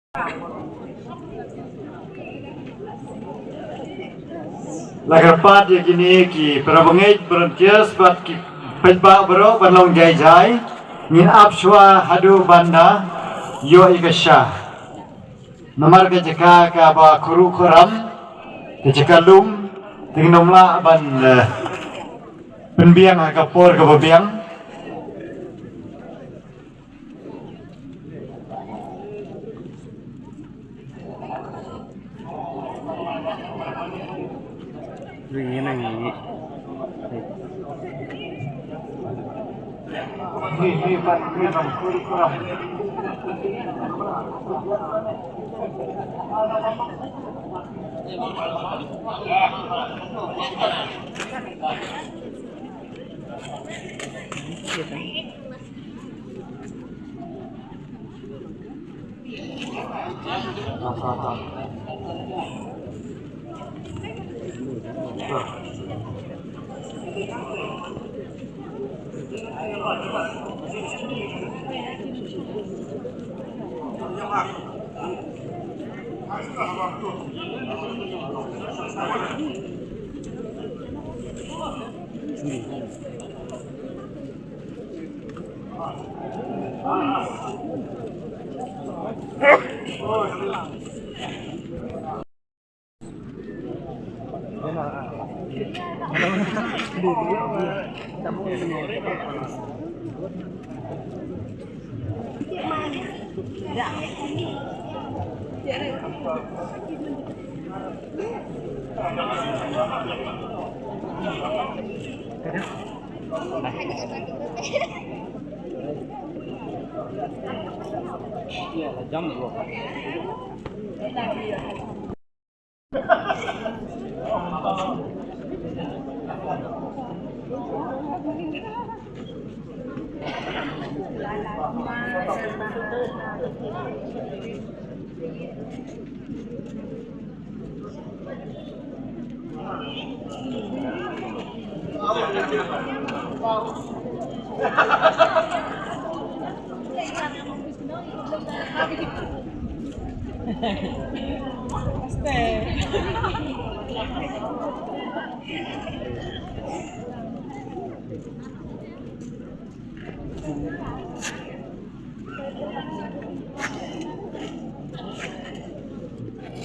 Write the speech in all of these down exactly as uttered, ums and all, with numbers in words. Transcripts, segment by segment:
La kyrpad ïa kine ki parabangeit, volunteers bad ki paidbah baroh ban long jai jai. Ngin ap shuwa haduh ban da ïoh ïa ka sha. Namar ka jaka kaba khuruh khuram, ka jaka lum, te ngin ym lah ban, eh, pynbiang ha ka por kaba biang.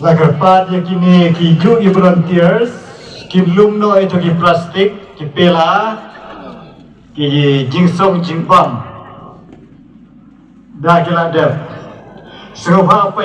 La kyrpad ïa kine kijuh ki volunteers kin lum noh ïa ki plastik, ki pela, ki jingsong jingbam. Da ki la dep. Sngewbha